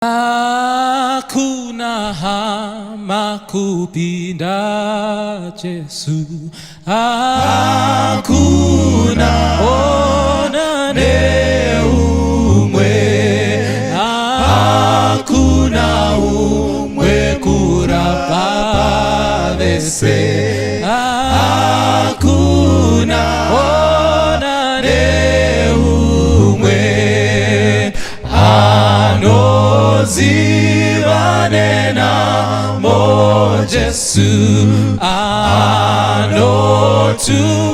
Hakuna hama kupinda Jesu, hakuna ona neumwe, hakuna umwe kurapa vese, hakuna ona neumwe anoziva nenamo Jesu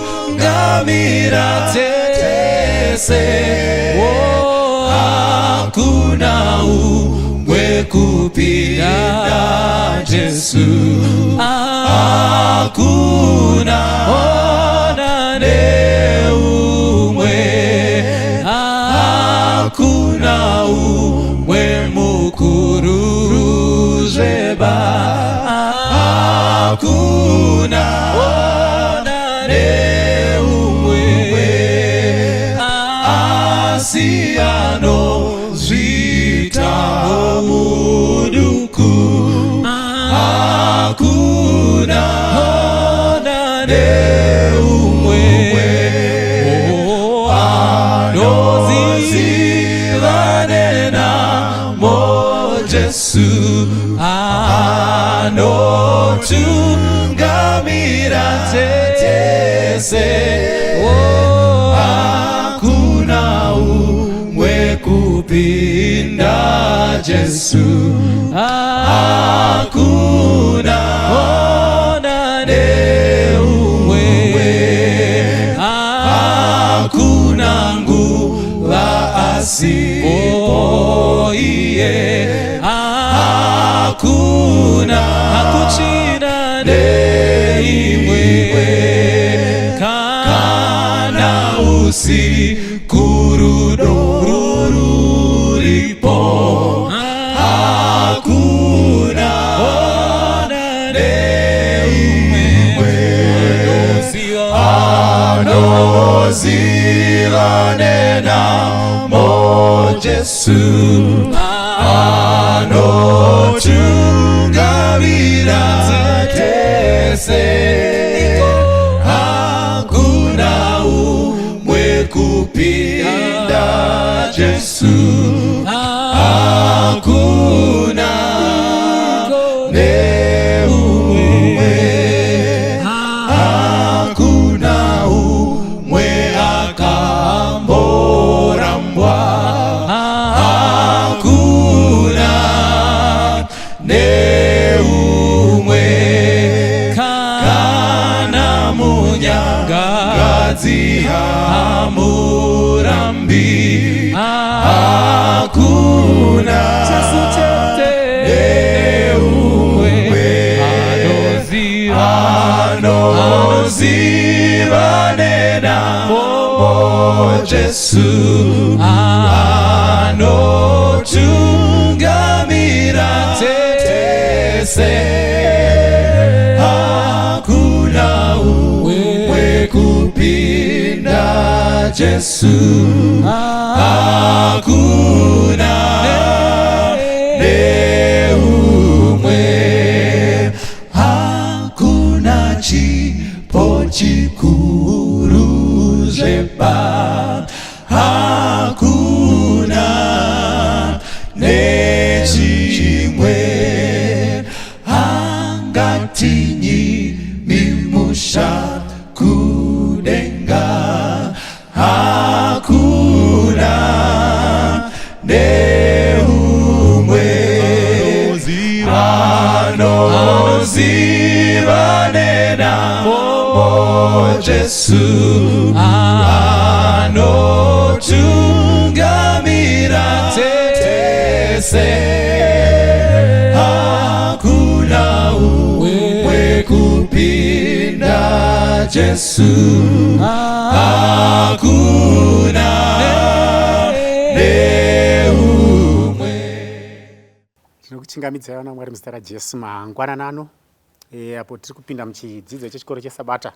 anotungamira tese oh, hakuna umwe kupinda Jesu hakuna ona neumwe hakuna umwe mukuru zveba hakuna ona neumwe asi anozviita muduku hakuna ona neumwe anoziva nenamo Jesu anotungamira tese hakuna umwe kupinda Jesu hakuna ona neumwe hakuna nguva asipo iye hakuna hakuchina neimwe kana usiku rudo ruripo hakuna ona neumwe anoziva nenamo Jesu anotungamira tese hakuna umwe kupinda Jesu hakuna neumwe hakuna umwe akamborambwa hakuna neumwe kana munyangadzi hamurambi hakuna neumwe anoziva nenamo Jesu anotungamira tese hakuna umwe kupinda Jesu hakuna neumwe hakuna chipo chikuru zveba hakuna nechimwe angatinyimi musha kudenga hakuna neumwe anoziva nenamo Jesu anotungamira tese hakuna umwe kupinda Jesu hakuna neumwe Tinokuchingamidzai vana Mwari muzita raJesu mangwanani ano e, apo tiri kupinda muchidzidzo chechikoro chesabata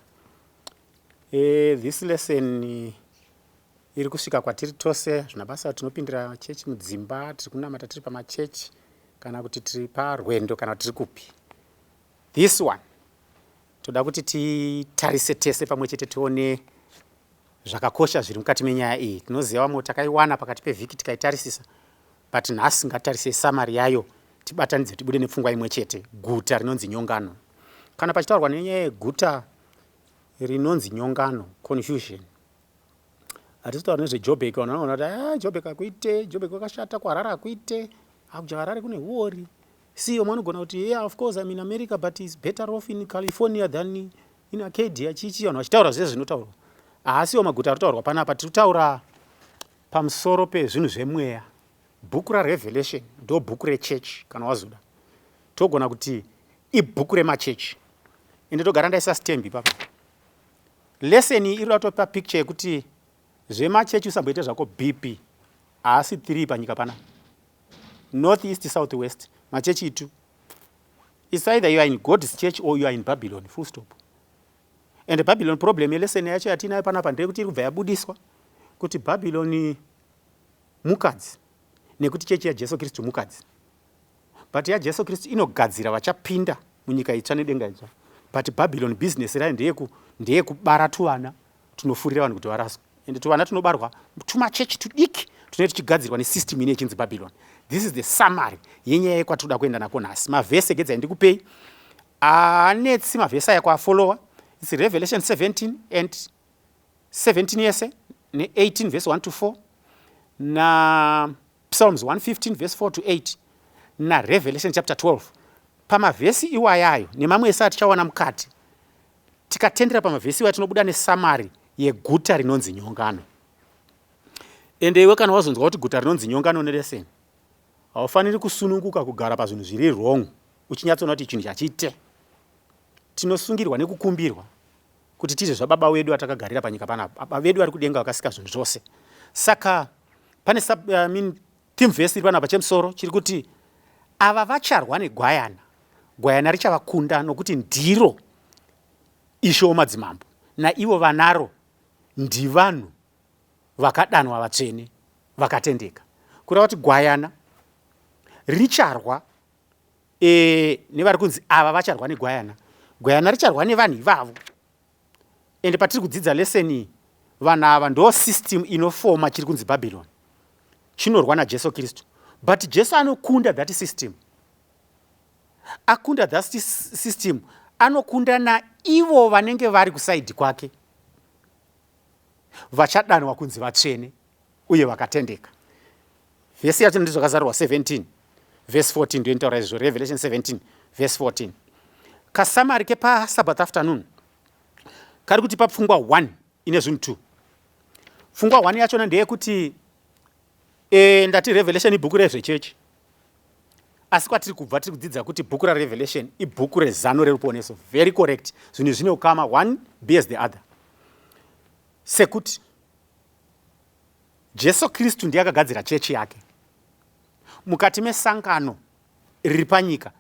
e, this lesson Iri kusvika kwatiri tose, zvina basa tinopindira chechi mudzimba, tiri kunamata tiri pamachechi, kana kuti tiri parwendo, kana kuti tiri kupi. This one toda kuti titarise tese pamwe chete tione zvakakosha zviri mukati menyaya iyi. Tinoziva vamwe takaiwana pakati pevhiki tikaitarisisa, but nhasi ngatarisei summary yayo tibatanidze tibude nepfungwa imwe chete. Guta rinonzi nyongano. Kana pachitaurwa nenyaya yeguta rinonzi nyongano, confusion, hatisi kutaura nezveJobek. Vanhu vanoona kuti ah, Jobek hakuite, Jobek kwakashata, kuHarare hakuite, akuja Harare kune huori. See, vamwe vanogona kuti yeah, of course I'm in America but it's better off in California than in Arcadia. Chichi vanhu vachitaura zvese zvinotaurwa. Haasiwo maguta ari kutaurwa panapa. Tiri kutaura pamusoro pezvinhu zvemweya. Bhuku raRevelation ndo bhuku rechechi kana wazoda. Togona kuti ibhuku remachechi. Ende togara ndaisa stamp ipapa. Lesson iyi iri kutopa picture yekuti zvemachechi usamboite zvako BP. Haasi 3 panyika pana. North, east, south, west. Machechi itu. It's either you are in God's church or you are in Babylon. Full stop. And Babylon problem yelesson yacho yatinayo panapa ndeyekuti iri kubva yabudiswa kuti Babylon mukadzi nekuti chechi yaJesu Kristu mukadzi. But yaJesu Kristu inogadzira vachapinda munyika itsva nedenga idzva. But Babylon business rayo ndeyekubara tuvana tunofurira vanhu kuti varaswe. And tuvana tunobarwa tumachechi tudiki tunenge tuchigadzirwa nesystem ine ichinzi Babylon. This is the summary yenyaya yekwatinoda kuenda nako nhasi. Mavhesi egedzai ndikupei. Haanetsi mavhesi aya kuafollowa. It's Revelation 17 and 17 yese ne18 verse 1 to 4 na Psalms 115 verse 4 to 8 naRevelation chapter 12. Pamavhesi iwayayo nemamwe ese atichawana mukati, tikatendera pamavhesi iwaya tinobuda nesamari yeguta rinonzi nyongano. Ende iwe kana wazonzwa kuti guta rinonzi nyongano neleseni, haufaniri kusununguka kugara pazvinhu zviri wrong uchinyatsoona kuti chinhu chachiite. Tinosungirwa nekukumbirwa kuti tiite zvababa wedu atakagarira panyika panapa. Baba vedu vari kudenga vakasika zvinhu zvose. Saka pane sub, I mean, theme verse iri panapa chemusoro chiri kuti ava vacharwa negwayana, gwayana richavakunda nokuti ndiro ishe wamadzimambo, naivo vanaro ndivanhu vakadanwa vatsvene vakatendeka. Kureva kuti gwayana richarwa e, nevari kunzi ava vacharwa negwayana, gwayana richarwa nevanhu ivavo. Ende patiri kudzidza lesson iyi, vanhu ava ndo system inofoma chiri kunzi Babylon chinorwa naJesu Kristu, but Jesu anokunda that system. Akunda that system anokunda naivo vanenge vari kusaidhi kwake vachadanwa kunzi vatsvene uye vakatendeka. Vhesi yacho ndizvakazarurwa 17 verse 14 ndoinotaura izvo, Revelation 17 verse 14. Kasamari kepaSabbath afternoon kari kutipa pfungwa 1 ine zvinhu 2. Pfungwa 1 yachona ndeyekuti e, ndati Revelation ibhuku rezvechechi, asi kwatiri kubva tiri kudzidza kuti bhuku raRevelation ibhuku rezano reruponeso. Very correct. Zvinhu zvine ukama, one bears the other. Sekuti Jesu Kristu ndiye akagadzira chechi yake mukati mesangano riri panyika,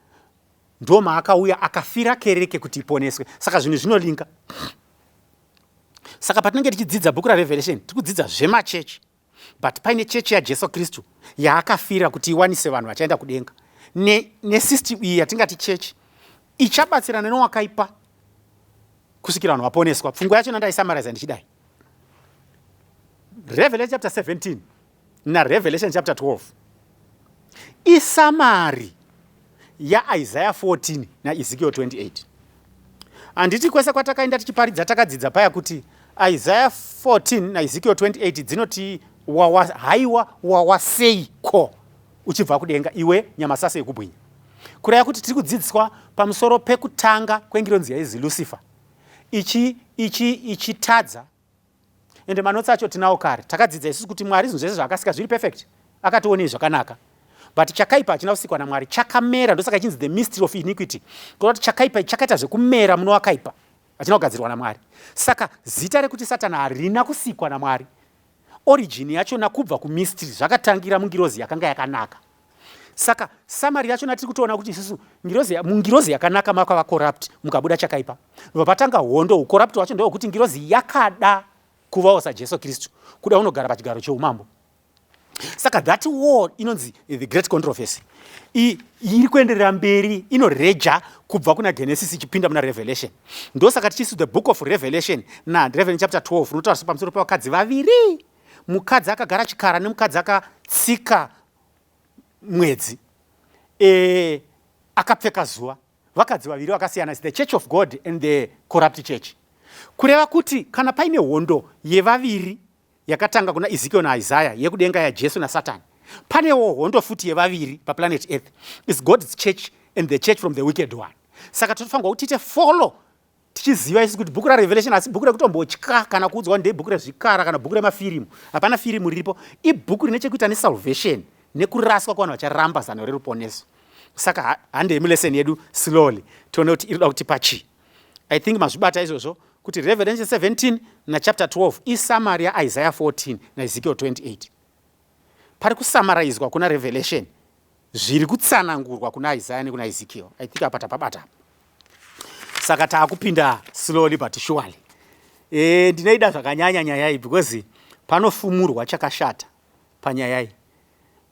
ndo maakauya akafira kereke kuti iponeswe. Saka zvinhu zvinolinka. Saka patinenge tichidzidza bhuku raRevelation tiri kudzidza zvemachechi, but paine chechi yaJesu Kristu yaakafira kuti iwanise vanhu vachaenda kudenga. Nesystem ne iyi yatingati chechi ichabatsirana newakaipa kusvikira vanhu vaponeswa. Pfungwa yacho ndaisamaraiza ndichidai. Revelation chapter 17 naRevelation chapter 12 isamari yaIsaiah 14 naEzekiel 28. Handiti kwese kwatakaenda tichiparidza takadzidza paya kuti Isaiah 14 naEzekiel 28 dzinoti wawa, haiwa wawaseiko uchibva kudenga iwe nyamasase yekubwinya. Kureva kuti tiri kudzidziswa pamusoro pekutanga kwengirozi yaizi Lucifer ichi ichi ichitadza. Ende manotsi acho tinawo kare. Takadzidza isusu kuti Mwari zvinhu zvese zvaakasika zviri perfect. Akationei zvakanaka. But chakaipa hachina kusikwa naMwari, chakamera, ndosaka chinzi the mystery of iniquity. Kureva kuti chakaipa chakaita zvekumera muno wakaipa, hachina kugadzirwa naMwari. Saka zita rekuti Satani harina kusikwa naMwari. Origin yachona kubva kumystery, zvakatangira mungirozi yakanga yakanaka. Saka summary yachona tiri kutoona kuti isusu ngirozi, mungirozi yakanaka makava corrupt, mukabuda chakaipa. Ndobva patanga hondo, ucorrupt wacho ndewekuti ngirozi yakada Kuvawo saJesu Kristu, kuda unogara pachigaro cheumambo. Saka that war inonzi the great controversy iri kuenderera mberi, inoreja kubva kuna Genesis ichipinda muna Revelation. Ndosaka tichisi the book of Revelation naRevelation chapter 12 unotaura pamusoro pevakadzi vaviri, mukadzi akagara chikara nemukadzi akatsika mwedzi, akapfeka zuva. Vakadzi vaviri vakasiyana is the church of God and the corrupt church. Kureva kuti kana paine hondo yevaviri yakatanga kuna Ezekiel naIsaiah yekudenga yaJesu naSatani, panewo hondo futi yevaviri paplanet Earth, is God's church and the church from the wicked one. Saka tofanirwa kuti tiite follow tichiziva isi kuti bhuku raRevelation asi bhuku rekutombotya kana kuudzwa ndebhuku rezvikara kana bhuku remafirimu. Hapana firimu riripo. Ibhuku rine chekuita nesalvation nekuraswa kwavanhu vacharamba zano reruponeso. Saka handei mulesson yedu slowly, tione kuti iri kuda kutipa chii. I think mazvibata izvozvo kuti Revelation 17 nachapter 12 isummary yaIsaiah 14 naEzekiel 28. Pari kusamaraizwa kuna Revelation zviri kutsanangurwa kuna Isaiah nekuna Ezekiel. I think apa tapabata. Saka taakupinda slowly but surely. Ndinoida zvakanyanya nyaya iyi because panofumurwa chakashata panyaya iyi.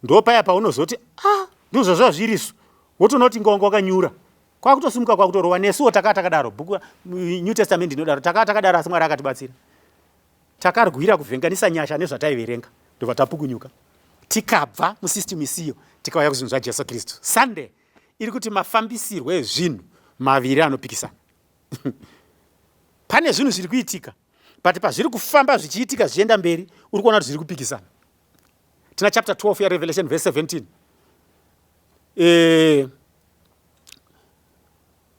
Ndo paya paunozoti, ah, ndizvo zvazvirisu, wotoona kuti inga wanga wakanyura, kwakutosimuka, kwakutorova. Nesuwo takaa takadaro. Bhuku New Testament inodaro, takaa takadaro, asi Mwari akatibatsira. Takarwira kuvhenganisa nyasha nezvataiverenga, ndobva tapukunyuka, tikabva musystem isiyo, tikauya kuzvinhu zvaJesu Kristu. Sunday iri kuti mafambisirwo ezvinhu maviri anopikisana. Pane zvinhu zviri kuitika, but pazviri kufamba zvichiitika zvichienda mberi, uri kuona kuti zviri kupikisana. Tina chapter 12 yaRevelation, verse 17.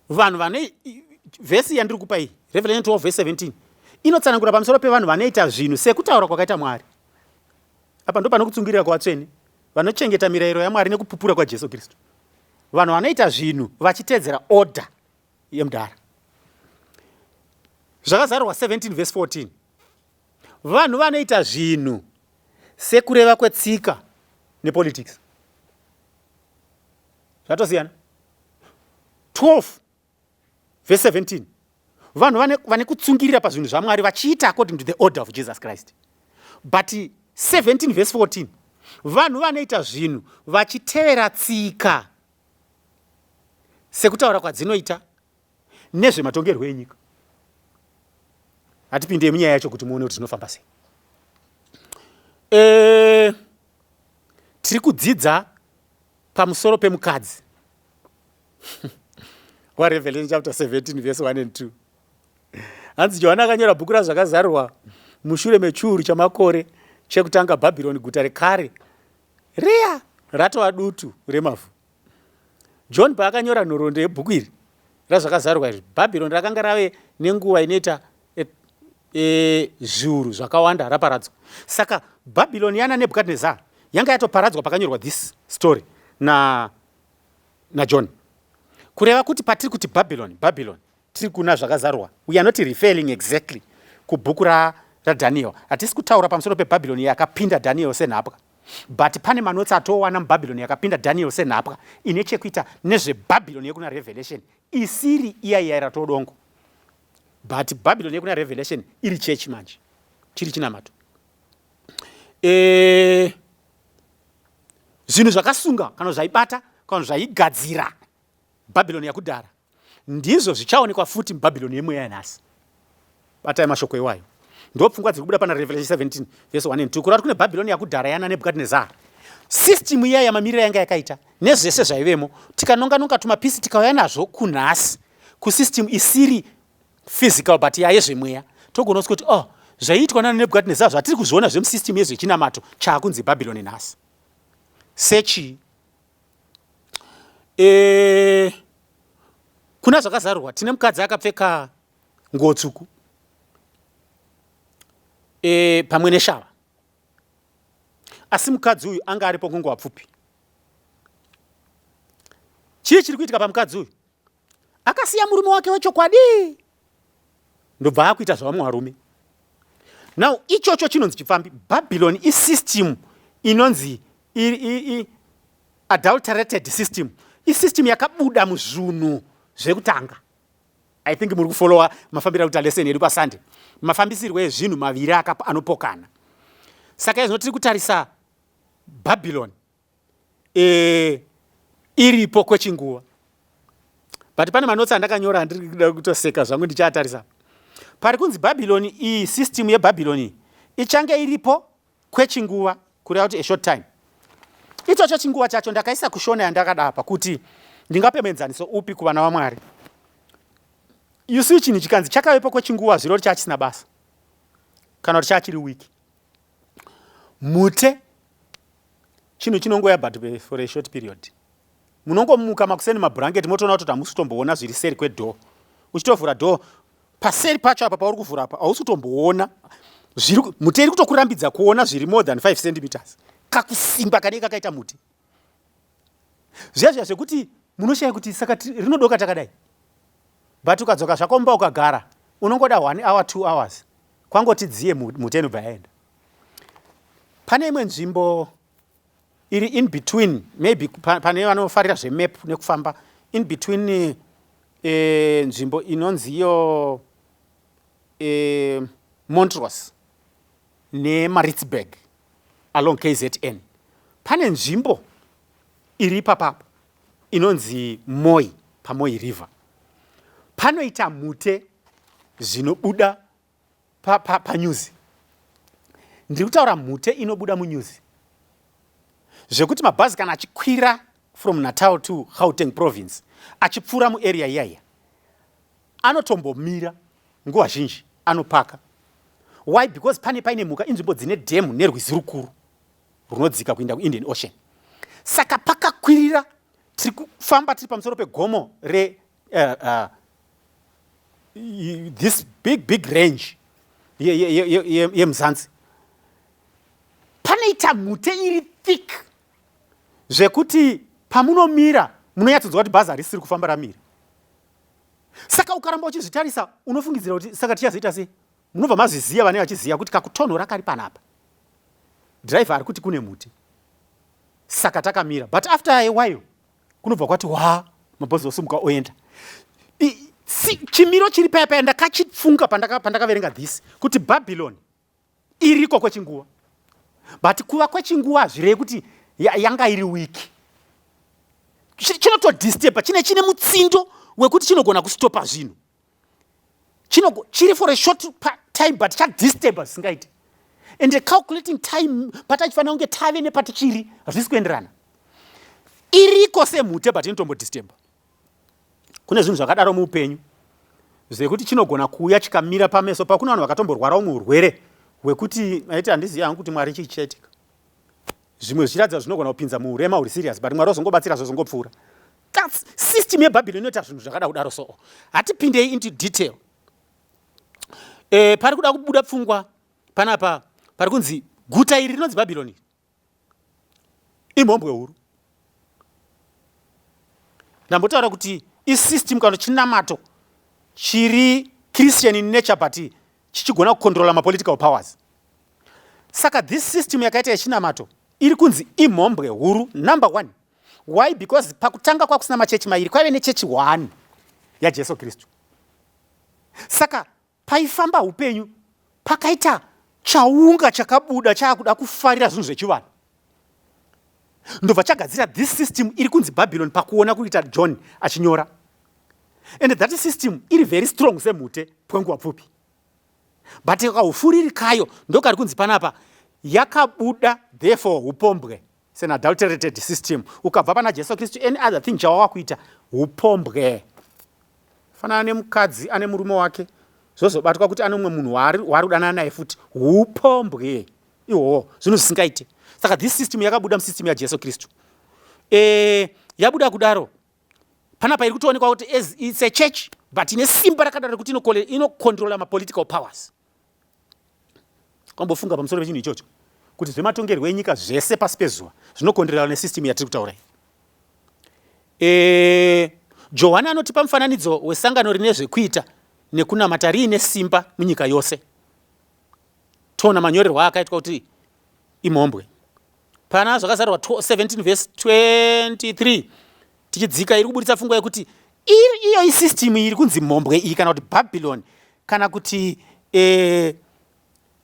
Vanhu vane vhesi yandiri kupa iyi, Revelation 12 verse 17, inotsanangura pamusoro pevanhu vanoita zvinhu sekutaura kwakaita Mwari. Apa ndo panokutsungirira kwavatsvene vanochengeta mirayiro yaMwari nekupupura kwaJesu Kristu. Vanhu vanoita zvinhu vachiteedzera order yemudhara. Zvakazarurwa 17 verse 14, vanhu vanoita zvinhu sekureva kwetsika nepolitics. Zvatosiyana. 12 verse 17, vanhu vane kutsungirira pazvinhu zvaMwari vachiita according to the order of Jesus Christ. But 17 verse 14, vanhu vanoita zvinhu vachitevera tsika sekutaura kwadzinoita nezvematongerwo enyika. Hatipindei munyaya yacho kuti muone kuti zvinofamba sei. Tiri kudzidza pamusoro pemukadzi waRevelation chapter 17 verse 1 and 2. Hanzi Johani akanyora bhuku raZvakazarurwa mushure mechiuru chamakore chekutanga Bhabhironi guta rekare riya ratova dutu remavhu. John paakanyora nhoroondo yebhuku iri raZvakazarurwa izvi, Bhabhironi rakanga rave nenguva inoita zviuru zvakawanda raparadzwa. Saka Bhabhironi yana Nebhukadnezar yanga yatoparadzwa pakanyorwa this story naJohn. Kureva kuti patiri kuti Babylon, Babylon, tiri kuna Zvakazarurwa, we are not referring exactly kubhuku raDaniel. Hatisi kutaura pamusoro peBhabhironi yakapinda Daniel senhapwa, but pane manotsi atowana muBhabhironi yakapinda Daniel senhapwa ine chekuita nezveBhabhironi yekuna Revelation isiri iya iya ratodongo, but Bhabhironi yekuna Revelation iri chechi manje, chiri chinamato. Zvinhu zvakasunga kana zvaibata kana zvaigadzira Bhabhironi yakudhara ndizvo zvichaonekwa futi muBhabhironi yemweya yanhasi. Batai mashoko iwayo. Ndo pfungwa dziri kubuda pana Revelation 17 verse 1 and 2. Kureva kuti kune Bhabhironi yakudhara yana Nebhukadnezar, system iya yamamiriro yanga yakaita nezvese zvaivemo, tikanonga-nonga tumapisi tikauya nazvo kunhasi kusystem isiri physical but yayezvemweya, togona kuti, oh, zvaiitwa nana Nebhukadnezar zvatiri kuzviona zvemusystem yezvechinamato chaakunzi Bhabhironi nhasi sechii? Kuna Zvakazarurwa tine mukadzi akapfeka nguo tsvuku pamwe neshava, asi mukadzi uyu anga aripo kwenguva pfupi. Chii chiri kuitika pamukadzi uyu? Akasiya murume wake wechokwadi, ndobva akuita zvavamwe varume. Now ichocho chinonzi chipfambi. Babylon isystem inonzi adulterated system, isystem yakabuda muzvinhu zvekutanga. I think muri kufollowa mafambiro akuita lesson yedu paSunday, mafambisirwo ezvinhu maviri anopokana. Saka izvino tiri kutarisa Babylon iripo kwechinguva, but pane manotes andakanyora andiri kuda kutoseka zvangu ndichiatarisa. Pari kunzi Babylon iyi, system yeBabylon iyi ichange iripo kwechinguva, kureva kuti a short time. Ichocho chinguva chacho ndakaisa kuShona yandakadapa kuti ndingape muenzaniso upi kuvana vaMwari. You see, chinhu chikanzi chakavepo kwechinguva, zviro kuti chachisina basa kana kuti chachiri weak. Mute chinhu chinongoya, but for a short period. Munongomuka makuseni, mabhurangeti, motoona kuti hamusi kutomboona zviri seri kwedoor. Uchitovhura door, paseri pacho apa pauri kuvhura apa hausi kutomboona zviri. Mute iri kutokurambidza kuona zviri more than 5 centimeters, kakusimba kanenge kakaita muti. Zviya zviya zvekuti munoshaya kuti saka rinodoka takadai, but ukadzoka zvako mumba ukagara, unongoda 1 hour, 2 hours, kwangoti dziye, mute inobva yaenda. Pane imwe nzvimbo iri in between, maybe pane vanofarira zvemap nekufamba, in between nzvimbo inonzi iyo Montrose neMaritzburg along KZN. Pane nzvimbo iri ipapapo inonzi Mooi, paMooi River. Panoita mute zvinobuda panyuzi. Ndiri kutaura mhute inobuda munyuzi zvekuti mabhazi kana achikwira from Natal to Gauteng Province, achipfuura muarea iyaiya, anotombomira nguva zhinji, anopaka. Why? Because pane paine mhuka. Inzvimbo dzine dhemu nerwizi rukuru runodzika kuenda kuIndian Ocean. Saka pakakwirira, tiri kufamba tiri pamusoro pegomo re this big big range yeMzansi. Panoita mhute iri thick zvekuti pamunomira munonyatsonzwa kuti bhazi harisiri kufamba, ramira. Saka ukaramba uchizvitarisa, unofungidzira kuti saka tichazoita sei? Munobva mazviziva, vane vachiziva kuti kakutonhora kari panapa, dhiraivha ari kuti kune muti, saka takamira. But after a while kunobva kwati wa, mabhazi osumuka oenda. Chimiro chiri paya paya ndakachifunga pandakaverenga this, kuti Babylon iriko kwechinguva, but kuva kwechinguva hazvirei kuti yanga iri weak. Chinotodisturba, chine mutsindo wekuti chinogona kustopa zvinhu. Chiri for a short time, but chadisturba zvisingaiti. And calculating time patachifanira kunge tave nepatichiri hazvisi kuenderana. Iriko semhute, but inotombodisturba. Kune zvinhu zvakadaro muupenyu zvekuti chinogona kuuya chikamira pameso. Pakuna vanhu vakatomborwara umwe urwere hwekuti aiti, "Handizivi hangu kuti Mwari chii chichaitika." Zvimwe zvichiratidza zvinogona kupinza muurema huri serious, but Mwari ozongobatsira, zvozongopfuura. That's system yeBhabhironi, inoita zvinhu zvakada kudaro. So hatipindei into detail. Pari kuda kubuda pfungwa panapa, pari kunzi guta iri rinonzi Bhabhironi imhombwe huru. Ndambotaura kuti isystem kana chinamato chiri Christian in nature, but chichigona kucontrola mapolitical powers. Saka this system yakaita yechinamato iri kunzi imhombwe huru, number one. Why? Because pakutanga kwakusina machechi mairi, kwaive nechechi one yaJesu Kristu. Saka paifamba upenyu, pakaita chaunga chakabuda chaakuda kufarira zvinhu zvechivanhu, ndobva chagadzira this system iri kunzi Babylon pakuona kuita John achinyora. And that system iri very strong semhute kwenguva pfupi, but kaufuriri kayo ndokari kunzi panapa yakabuda. Therefore upombwe, an adulterated system. Ukabva pana Jesu Kristu, any other thing chawava kuita upombwe. Fanana nemukadzi ane murume wake, zvozobatwa kuti ane mumwe munhu waari kudanana naye futi, upombwe ihwohwo, zvinhu zvisingaite. Saka this system yakabuda musystem yaJesu Kristu. Yabuda kudaro, panapa iri kutoonekwa kuti as it's a church, but ine simba rakadaro rekuti inocontrola mapolitical powers. Kwambofunga pamusoro pechinhu ichocho, kuti zvematongerwo enyika zvese pasi pezuva zvinokontrolwa nesystem yatiri kutaura iyi. Johani anotipa mufananidzo wesangano rine zvekuita nekunamata riine simba munyika yose. Toona manyorerwo aakaitwa kuti imhombwe pana Zvakazarurwa 17 vhesi 23 tichidzika, iri kuburitsa pfungwa yekuti Iyo isystem iri kunzi mhombwe iyi kana kuti Babylon kana kuti e,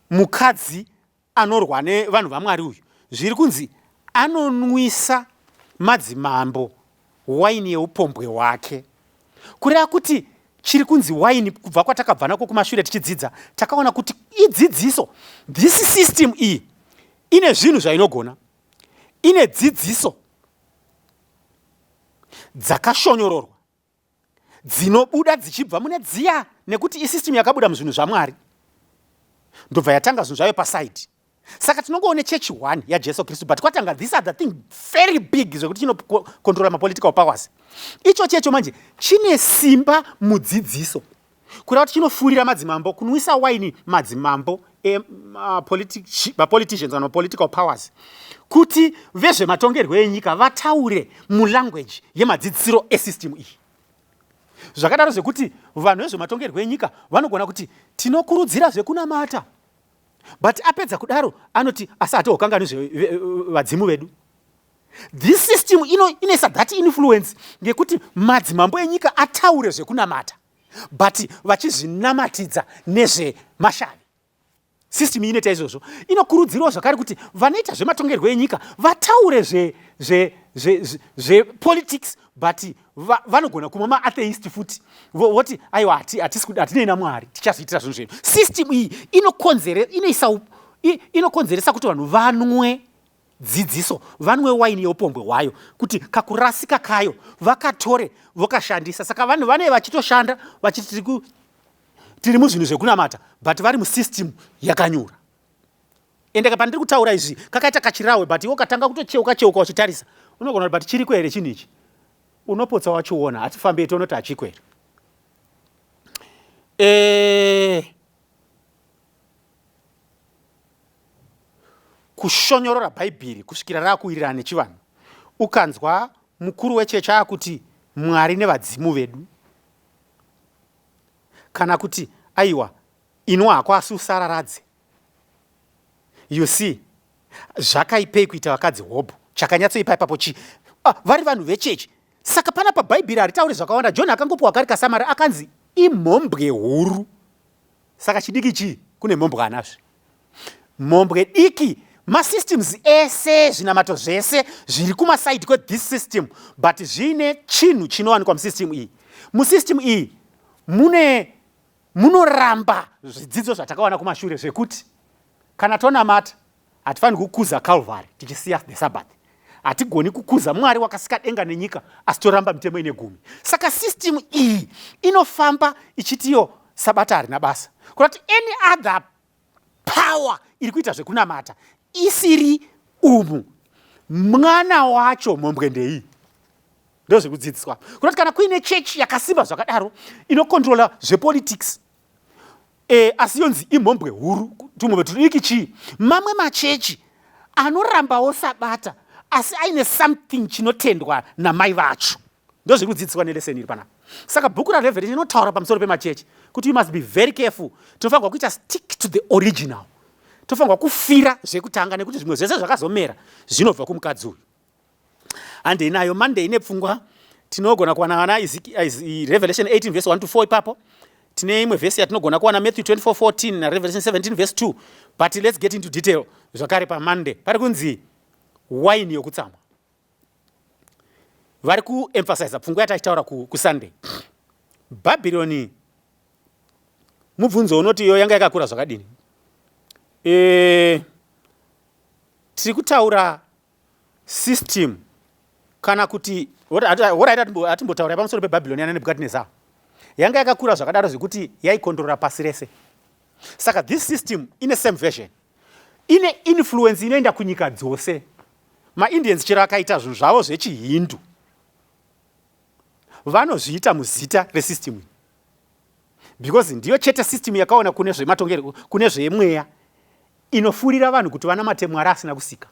mukadzi anorwa nevanhu vaMwari uyu, zviri kunzi anonwisa madzimambo waini yeupombwe hwake. Kureva kuti chiri kunzi waini kubva kwatakabva nako kumashure tichidzidza, takaona kuti idzidziso. This system iyi ine zvinhu zvainogona, ine dzidziso dzakashonyororwa dzinobuda dzichibva mune dziya nekuti isystem yakabuda muzvinhu zvaMwari ndobva yatanga zvinhu zvayo pasaidi. Saka tinongoone chechi one yaJesu Kristu, but kwatanga this other thing very big zvekuti chinocontrola mapolitical powers. Icho checho manje chine simba mudzidziso, kureva kuti chinofurira madzimambo kunwisa waini madzimambo mapoliticians kana mapolitical powers kuti vezvematongerwo enyika vataure mulanguage yemadzidzisiro esystem iyi. Zvakadaro zvekuti vanhu vezvematongerwo enyika vanogona kuti tinokurudzira zvekunamata, but apedza kudaro anoti asi hatihokanganwi zvevadzimu vedu. This system inoisa that influence ngekuti madzimambo enyika ataure zvekunamata but vachizvinamatidza nezvemashavi. System inoita izvozvo. Inokurudzirawo zvakare kuti vanoita zvematongerwo enyika vataure zvepolitics but vanogona kumwa maatheist futi voti aiwa hatinei naMwari, tichazviitira zvinhu zvedu. System iyi inokonzeresa kuti vanhu vanwe dzidziso, vanwe waini yeupombwe hwayo, kuti kakurasika kayo vakatore vokashandisa. Saka vanhu vanee vachitoshanda vachiti tiri muzvinhu zvekunamata, but vari musystem yakanyura. Ende pandiri kutaura izvi kakaita kachirahwe, but iwo katanga kutocheuka cheuka uchitarisa unogona kuti but chiriko here chinhu ichi? Unopotsa wachiona. Hatifambei tonoti hachiko here. Kushonyorora Bhaibheri kusvikira rakuwirirana nechivanhu. Ukanzwa mukuru wechechi akuti Mwari nevadzimu vedu, kana kuti aiwa inwa hako asi usararadze. You see, zvakaipei kuita vakadzi hobho? Chakanyatsoipa ipapo chi vari vanhu vechechi. Saka panapa Bhaibheri haritauri zvakawanda. John akangopiwa kari kasamari akanzi imhombwe huru. Saka chidiki chii? Kune mhombwe anazve. Mhombwe diki, masystems ese, zvinamato zvese zviri kumasaidi kwethis system, but zviine chinhu chinowanikwa musystem iyi. Musystem iyi mune munoramba zvidzidzo zvatakawana kumashure zvekuti kana tonamata hatifaniri kukuza Calvary tichisiya the Sabbath. Hatigoni kukuza Mwari wakasika denga nenyika asi toramba mitemo ine gumi. Saka system iyi inofamba ichitiyo Sabata harina basa. Kurati any other power iri kuita zvekunamata isiri umu, mwana wacho mhombwe ndeiyi. Ndozvekudzidziswa. Kurati kana kuine chechi yakasimba zvakadaro inokontrola zvepolitics, asi yonzi imhombwe huru, tumwe tudiki chii? Mamwe machechi anorambawo Sabata asi aine something chinotendwa namai vacho. Ndozviri kudzidziswa neleseni iri panapa. Saka bhuku raRevelation inotaura pamusoro pemachechi kuti you must be very careful. Tinofanirwa kuita stick to the original, tofanirwa kufira zvekutanga nekuti zvimwe zvese zvakazomera zvinobva kumukadzi uyu. Handei nayo Monday ine pfungwa. Tinogona kuwana vana Revelation 18 verse 1 to 4. Ipapo tine imwe vhesi yatinogona kuwana, Matthew 24 14 naRevelation 17 verse 2, but let's get into detail zvakare paMonday. Pari kunzi waini yokutsamwa. Vari kuemphasiza pfungwa yatachitaura kuSunday. Bhabhironi, mubvunzo unoti iyo yanga yakakura zvakadini? Tiri kutaura system kana kuti horaiti atimbotaura pamusoro peBhabhironi yana Nebhukadhinezar, yanga yakakura zvakadaro zvekuti yaikondrora pasi rese. Saka this system ine same version, ine influence inoenda kunyika dzose. MaIndians chero akaita zvinhu zvavo zvechiHindu vanozviita muzita resystem iyi, because ndiyo chete system yakaona kune zvematongero, kune zvemweya, inofurira vanhu kuti vanamate Mwari asina kusika.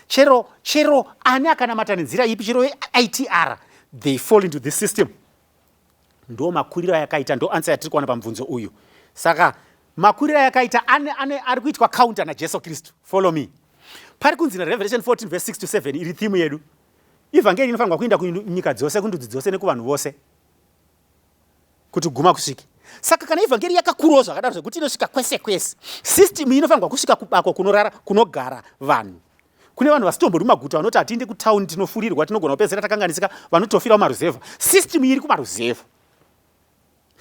Chero ani akanamata nenzira ipi, chero itr, they fall into this system. Ndo makuriro ayakaita, ndo answer yatiri kuwana pamubvunzo uyu. Saka makuriro ayakaita ane ari kuitwa counter naJesu Kristu. Follow me. Pari kunzi naRevelation 14 verse 6 to 7, iri theme yedu. Ivhangeri inofanirwa kuenda kunyika dzose, kundudzi dzose nekuvanhu vose kuti guma kusvike. Saka kana ivhangeri yakakurawo zvakadaro zvekuti inosvika kwese kwese, system inofanirwa kusvika kubako kunorara kunogara vanhu. Kune vanhu vasitombori mumaguta vanoti hatiende kutauni, tinofurirwa, tinogona kupedzisira takanganisika, vanotofira mumaruzevha. System iri kumaruzevha,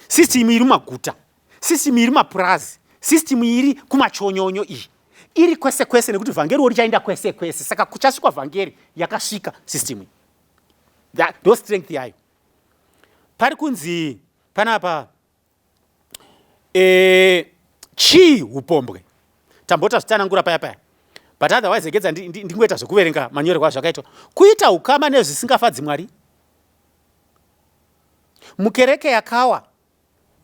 system iri mumaguta, system iri mumapurazi, system iri kumachonyonyo, iyi iri kwese kwese, nekuti vhangeriwo richaenda kwese kwese. Saka kuchasvikwa vhangeri yakasvika system iyi, ndo strength yayo. Pari kunzi panapa chii? Upombwe. Tambota zvitsanangura paya paya, but otherwise regedza ndingoita zvekuverenga manyorerwo azvakaitwa. Kuita ukama nezvisingafadzi Mwari mukereke yakawa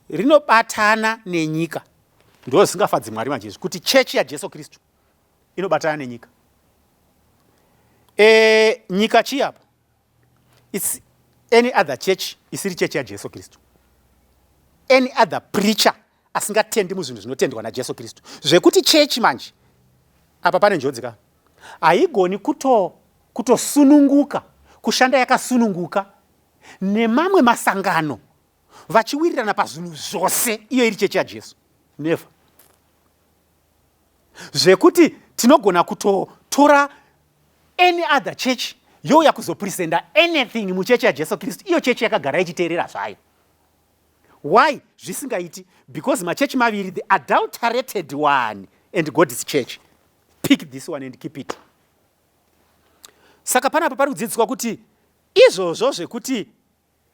rinobatana nenyika, ndo zvisingafadzi Mwari manje izvi, kuti chechi yaJesu Kristu inobatana nenyika. Nyika chii apa? It's any other church isiri chechi yaJesu Kristu, any other preacher asingatendi muzvinhu zvinotendwa naJesu Kristu. Zvekuti chechi manje apa pane njodzi ka, haigoni kutosununguka kushanda yakasununguka nemamwe masangano vachiwirirana pazvinhu zvose, iyo iri chechi yaJesu. Never. Zvekuti tinogona kutotora any other church youya kuzopresenta anything muchechi yaJesu Kristu, iyo chechi yakagara ichiteerera zvayo. Why zvisingaiti? Because machechi maviri, the adulterated one and God's church. Pick this one and keep it. Saka panapa pari kudzidziswa kuti izvozvo zvekuti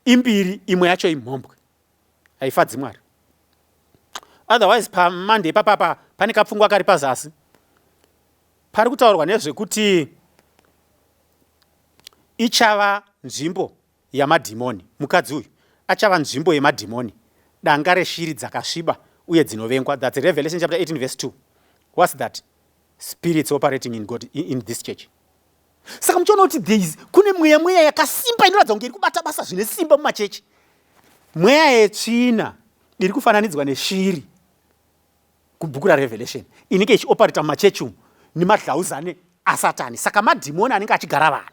imbiri, imwe yacho imhombwe, haifadzi Mwari. Otherwise paMonday papapa pane kapfungwa kari pazasi pari kutaurwa nezvekuti ichava nzvimbo yamadhimoni. Mukadzi uyu achava nzvimbo yemadhimoni, danga reshiri dzakasviba uye dzinovengwa. That's Revelation chapter 18 verse 2. What's that? Spirits operating in God in this church. Saka muchiona kuti there is kune mweya yakasimba inoratidza kunge iri kubata basa zvine simba mumachechi, mweya yetsvina iri kufananidzwa neshiri kubhuku raRevelation, inenge ichioperata mumachechi umu nemadhlauzane aSatani. Saka madhimoni anenge achigara vanhu.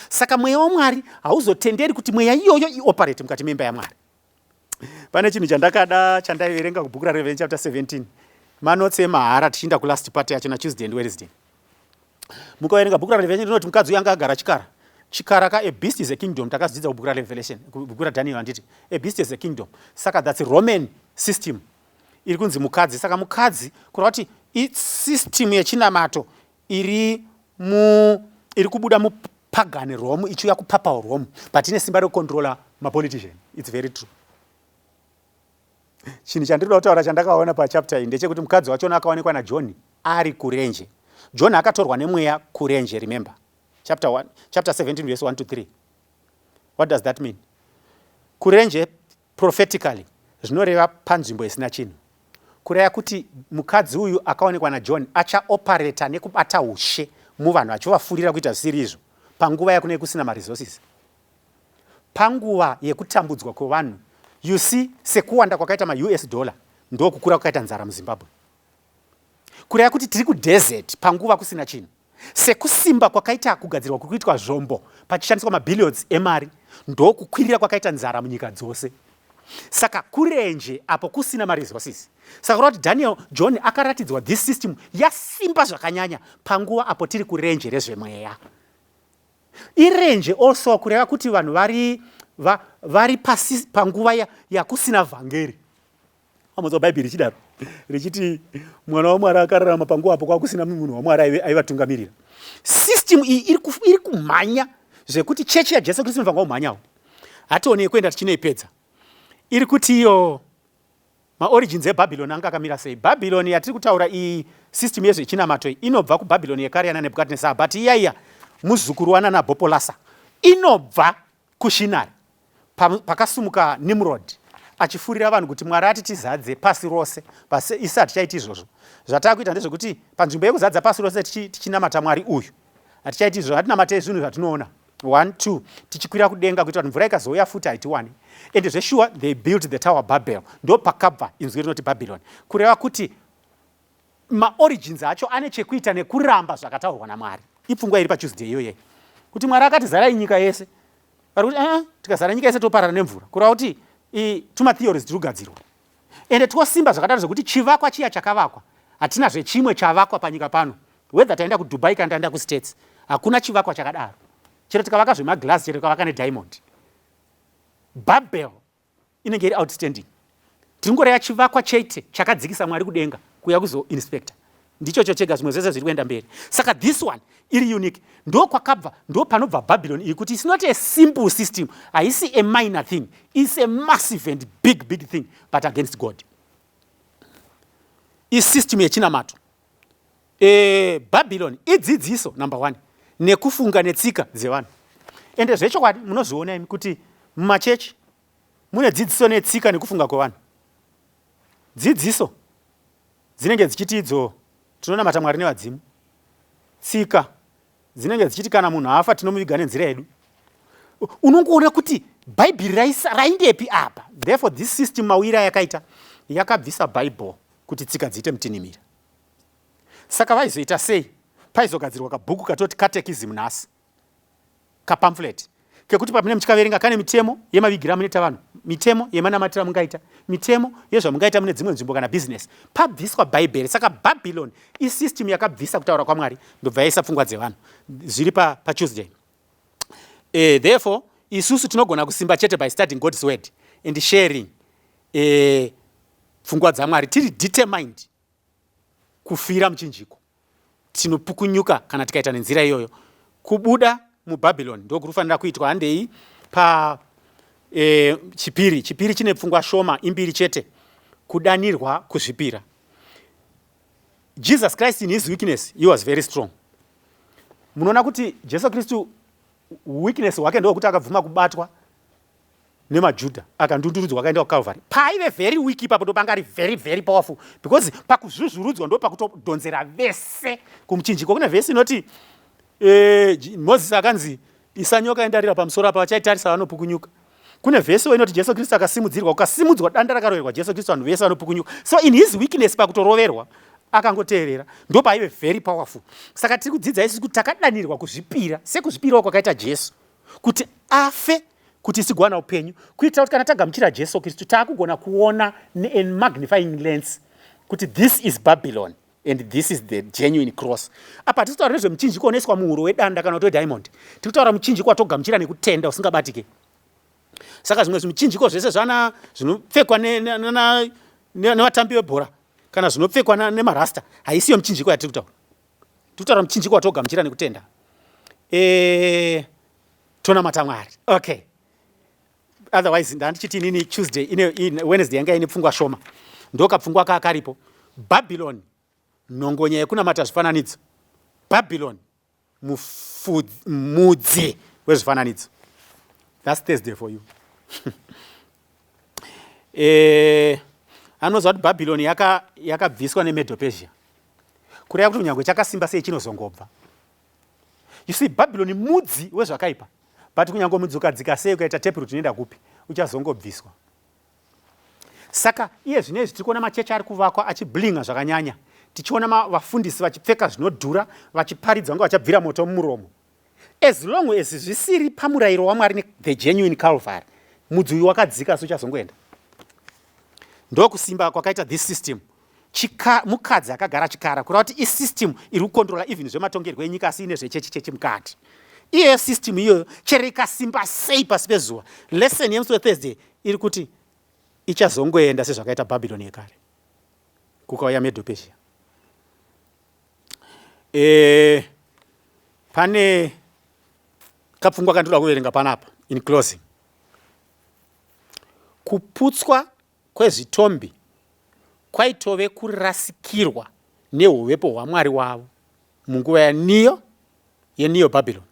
Saka mweya waMwari hauzotenderi kuti mweya iyoyo ioperate mukati memba yaMwari. Pane chinhu chandakada chandaiverenga kubhuku raRevelation chapter 17, manotes emahara, tichiinda kulast part yacho naTuesday and Wednesday. Mukaverenga bhuku raRevelation, rinoti mukadzi uyu anga agara chikara. Chikara ka, a beast is a kingdom. Takazodzidza kubhuku raRevelation, kubhuku raDaniel, handiti? A beast is a kingdom. Saka that's Roman system iri kunzi mukadzi. Saka mukadzi kureva kuti isystem yechinamato iri kubuda mupagan Rome ichiuya kupapal Rome, but ine simba rekucontrola mapolitician. It's very true. Chinhu chandiri kuda kutaura chandakaona pachapter iyi ndechekuti mukadzi wachona akaonekwa naJohn ari kurenje. John akatorwa nemweya kurenje. Remember chapter 1, chapter 17 verse 1 to 3. What does that mean? Kurenje prophetically zvinoreva panzvimbo isina chinhu, kureva kuti mukadzi uyu akaonekwa naJohn achaoperata nekubata ushe muvanhu, achivafurira kuita zvisiri izvo panguva yakunenge kusina maresources, panguva yekutambudzwa kwevanhu. You see, sekuwanda kwakaita maUS dollar, ndokukura kwakaita nzara muZimbabwe, kureva kuti tiri kudesert panguva kusina chinhu. Sekusimba kwakaita kugadzirwa kuri kuitwa zvombo pachishandiswa mabillions emari, ndokukwirira kwakaita nzara munyika dzose. Saka kurenje apo kusina maresources. Saka kureva kuti Daniel, John akaratidzwa this system yasimba zvakanyanya panguva apo tiri kurenje rezvemweya. Irenje also kureva kuti vanhu vari pasi panguva yakusina vhangeri. Amonzwa Bhaibheri richidaro, richiti mwana waMwari akararama panguva apo kwakusina munhu waMwari aivatungamirira. System iyi iri kumhanya zvekuti chechi yaJesu Kristu inofanirwa kumhanyawo. Hationei kuenda tichinoipedza. Iri kuti iyo maorigins eBhabhironi anga akamira sei? Bhabhironi yatiri kutaura iyi, system yezvechinamato iyi, inobva kuBhabhironi yekare yana Nebhukadhinezar, but iyaiya muzukuru wana Nabopolasa, inobva kuShinari pakasumuka Nimrod achifurira vanhu kuti Mwari ati tizadze pasi rose. Pasi isi hatichaiti izvozvo. Zvatakuita ndezvekuti panzvimbo yekuzadza pasi rose tichinamata Mwari uyu, hatichaiti izvozvo, hatinamatei zvinhu zvatinoona. One, two, tichikwira kudenga kuitira kuti mvura ikazouya futi haitiwani. And zveshuwa they built the Tower Babel. Ndo pakabva inzwi rinoti Babylon, kureva kuti maorigins acho ane chekuita nekuramba zvakataurwa naMwari. Ipfungwa iri paTuesday iyoye. Kuti Mwari akati zarai nyika yese. Vari kuti ah, tikazara nyika yese toparara nemvura. Kureva kuti tuma theories tiri kugadzirwa. Ende twosimba zvakadaro zvekuti chivakwa chiya chakavakwa hatina zvechimwe chavakwa panyika pano. Whether taenda kuDubai kana taenda kuStates, hakuna chivakwa chakadaro. Chero tikavaka zvemaglass, chero tikavaka nediamond. Babel inenge iri outstanding. Tiri chivakwa chete chakadzikisa Mwari kudenga kuya kuzoinspector. Ndichocho chega, zvimwe zvese zviri kuenda mberi. Saka this one iri unique. Ndo kwakabva, ndo panobva Babylon iyi, kuti it's not a simple system, haisi a minor thing, it's a massive and big big thing, but against God. Isystem yechinamato. Babylon idzidziso number one, nekufunga netsika dzevanhu. Ende zvechokwadi munozviona imi kuti mumachechi mune dzidziso netsika nekufunga kwevanhu. Dzidziso dzinenge dzichiti idzo tinonamata Mwari nevadzimu. Tsika dzinenge dzichiti kana munhu afa tinomuviga nenzira yedu. Unongoona kuti Bhaibheri raindepi apa. Therefore this system mawira yakaita yakabvisa Bible kuti tsika dziite mutinhimira. Saka vaizoita sei? Paizogadzirwa kabhuku katoti catechism nhasi, kapamphlet kekuti pamune muchikaverenga kane mitemo yemavigira amunoita vanhu, mitemo yemanamatiro amungaita, mitemo yezvamungaita mune dzimwe nzvimbo kana business. Pabviswa Bhaibheri. Saka Babylon isystem yakabvisa kutaura kwaMwari, ndobva yaisa pfungwa dzevanhu. Zviri paTuesday. Therefore isusu tinogona kusimba chete by studying God's word and sharing pfungwa dzaMwari tiri determined kufira muchinjiko. Tinopukunyuka kana tikaita nenzira iyoyo. Kubuda muBabylon ndokuri kufanira kuitwa. Handei pa chipiri. Chipiri chine pfungwa shoma, imbiri chete. Kudanirwa kuzvipira. Jesus Christ, in his weakness he was very strong. Munoona kuti Jesu Kristu weakness hwake ndokuti akabvuma kubatwa nemaJudha, akandundurudzwa, akaenda kuCalvary. Paaive very weak ipapo ndopanga ari very very powerful, because pakuzvuzvurudzwa ndo pakutodhonzera vese kumuchinjiko. Kune vhesi inoti Mozisi akanzi isa nyoka yendarira pamusoro apa, vachaitarisa vanopukunyuka. Kune vhesi inoti Jesu Kristu akasimudzirwa, kukasimudzwa danda rakaroverwa Jesu Kristu, vanhu vese vanopukunyuka. So in his weakness, pakutoroverwa akangoteerera, ndo paaive very powerful. Saka tiri kudzidza isusu kuti takadanirwa kuzvipira sekuzvipirawo kwakaita Jesu kuti afe kuti tigowana upenyu, kuitira kuti kana tagamuchira Jesu Kristu taakugona kuona nemagnifying lens kuti this is Babylon and this is the genuine cross. Apa hatisi kutaura nezvemuchinjiko unoiswa muhuro wedanda kana kuti wediamond. Tiri kutaura muchinjiko watogamuchira nekutenda usingabatike. Saka zvimwe zvimichinjiko zvese zvana zvinopfekwa nevatambi vebhora kana zvinopfekwa nemarasta haisiyo muchinjiko yatiri kutaura. Tiri kutaura muchinjiko watogamuchira nekutenda, tonamata Mwari. Okay, otherwise ndandichiti inini Tuesday ine, Wednesday yanga ine pfungwa shoma. Ndokapfungwa kaa karipo. Babylon, nhongonya yekunamata zvifananidzo. Babylon, mudzi wezvifananidzo. That's Thursday for you. Anoziva kuti Babylon yakabviswa yaka neMedo-Persia, kureva kuti kunyange chakasimba sei chinozongobva. You see, Babylon mudzi wezvakaipa, but kunyange mudzi ukadzika sei, ukaita taproot inoenda kupi, uchazongobviswa. Saka iye zvinezvi tiri kuona machechi ari kuvakwa achiblinga zvakanyanya, tichiona vafundisi vachipfeka zvinodhura, vachiparidza kunge vachabvira moto mumuromo. As long as zvisiri pamurayiro waMwari, the genuine Calvary, mudzi uyu wakadzika, asi uchazongoenda. Ndokusimba kwakaita this system. Mukadzi akagara chikara, kureva kuti isystem iri kukontrola even zvematongerwo enyika, asi ine zvechechi chechi mukati. Iyeyo system iyoyo, chero ikasimba sei pasi pezuva, lesson yemusi weThursday iri kuti ichazongoenda sezvakaita Babylon yekare kukauya Medo-Persia. Pane kapfungwa kandoda kuverenga panapa in closing. Kuputswa kwezvitombi kwaitove kurasikirwa neuvepo hwaMwari wavo munguva yaniyo yeneo Babylon.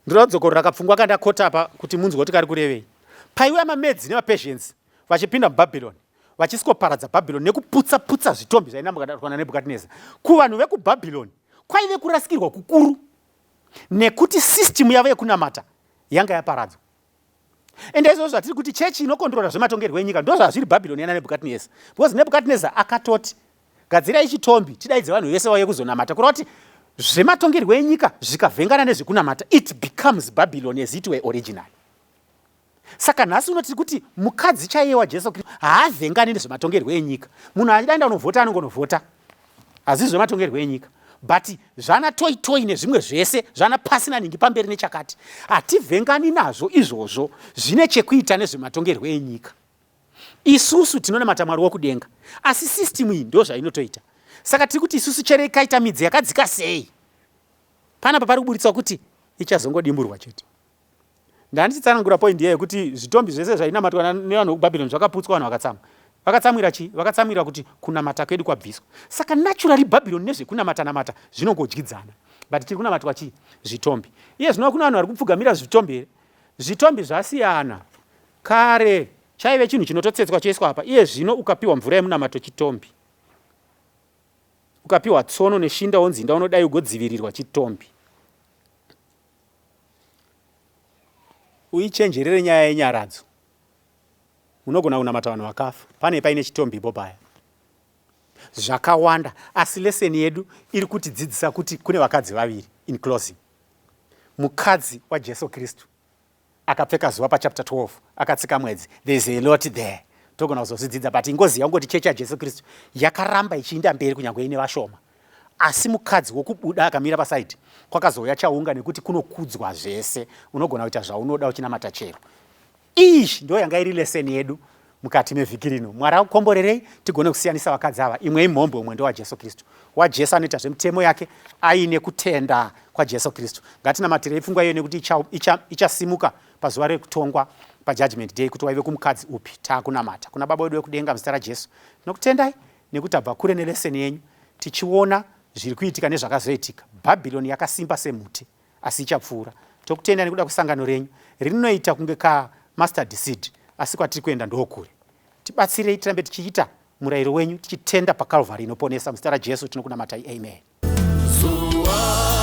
Ndoda kudzokorora kapfungwa kandakota apa kuti munzwe kuti kari kurevei. Paiuya maMedes nemaPersians vachipinda muBabylon, vachisikoparadza Babylon nekuputsa putsa zvitombi zvainambatwa naNebukadnezar, kuvanhu vekuBabylon kwaive kurasikirwa kukuru, nekuti system yavo yekunamata yanga yaparadzwa. Ende izvozvo zvatiri kuti chechi inokontrora zvematongerwo enyika, ndo zvazviri Babylon yana Nebukadnezar, because Nebukadnezar akatoti gadzirai chitombi, tidaidze vanhu vese vauye kuzonamata, kureva kuti Zvematongerwo enyika zvikavhengana nezvekunamata, it becomes Babylon as it were originally. Saka nhasi uno tiri kuti mukadzi chaiye waJesu Kristu haavhengani nezvematongerwo enyika. Munhu achida enda unovhota anongonovhota, hazvisi zvematongerwo enyika, but zvana toi toi nezvimwe zvese zvana pasina ningi pamberi nechakati, hativhengani nazvo izvozvo, zvine chekuita nezvematongerwo enyika. Isusu tinonamata Mwari wokudenga, asi system iyi ndozvainotoita. Saka tiri kuti isusu chero ikaita midzi yakadzika sei, panapa pari kuburitswa kuti ichazongodimburwa chete. Ndandichitsanangura point iya yekuti zvitombi zvese zvainamatwa nevanhu vekuBhabhironi zvakaputswa, vanhu vakatsamwa. Vakatsamwira chii? Vakatsamwira kuti kunamata kwedu kwabviswa. Saka naturally Bhabhironi nezvekunamata namata zvinongodyidzana. But chiri kunamatwa chii? Zvitombi. Iye zvino kuna vanhu vari kupfugamira zvitombi here? Zvitombi zvasiyana. Kare chaive chinhu chinototsetswa choiswa apa. Iye zvino ukapiwa mvura yemunamato chitombi. Ukapiwa tsono neshinda wonzi inda unodai ugodzivirirwa chitombi. Uichenjerere nyaya yenyaradzo. Unogona kunamata vanhu vakafa. Pane paine chitombipo paya. Zvakawanda asi lesson yedu iri kutidzidzisa kuti kune vakadzi vaviri in closing. Mukadzi waJesu Kristu akapfeka zuva pachapter 12 akatsika mwedzi. There is a lot there. Togona kuzozvidzidza but ingoziva kungoti chechi yaJesu Kristu yakaramba ichiinda mberi kunyangwe ine vashoma. Asi mukadzi wokubuda akamira pasaidi kwakazouya chaunga nekuti kunokudzwa zvese, unogona kuita zvaunoda uchinamata chero. Iyi ndo yanga iri lesson yedu mukati mevhiki rino. Mwari akukomborerei tigone kusiyanisa vakadzi ava. Imwe imhombwe, umwe ndowaJesu Kristu. WaJesu anoita zvemitemo yake aine kutenda kwaJesu Kristu. Ngatinamatirei pfungwa iyoyo nekuti ichasimuka icha, icha pazuva rekutongwa pajudgment day kuti waive kumukadzi upi. Taakunamata kuna Baba wedu wekudenga muzita raJesu. Tinokutendai nekuti tabva kure nelesson yenyu tichiona zviri kuitika nezvakazoitika. Bhabhironi yakasimba semhute asi ichapfuura. Tokutenda nekuda kwesangano renyu rinoita kunge ka mustard seed asi kwatiri kuenda ndokure. Tibatsirei tirambe tichiita murayiro wenyu tichitenda paCalvary inoponesa. Muzita raJesu tinokunamatai. Amen. Zuva.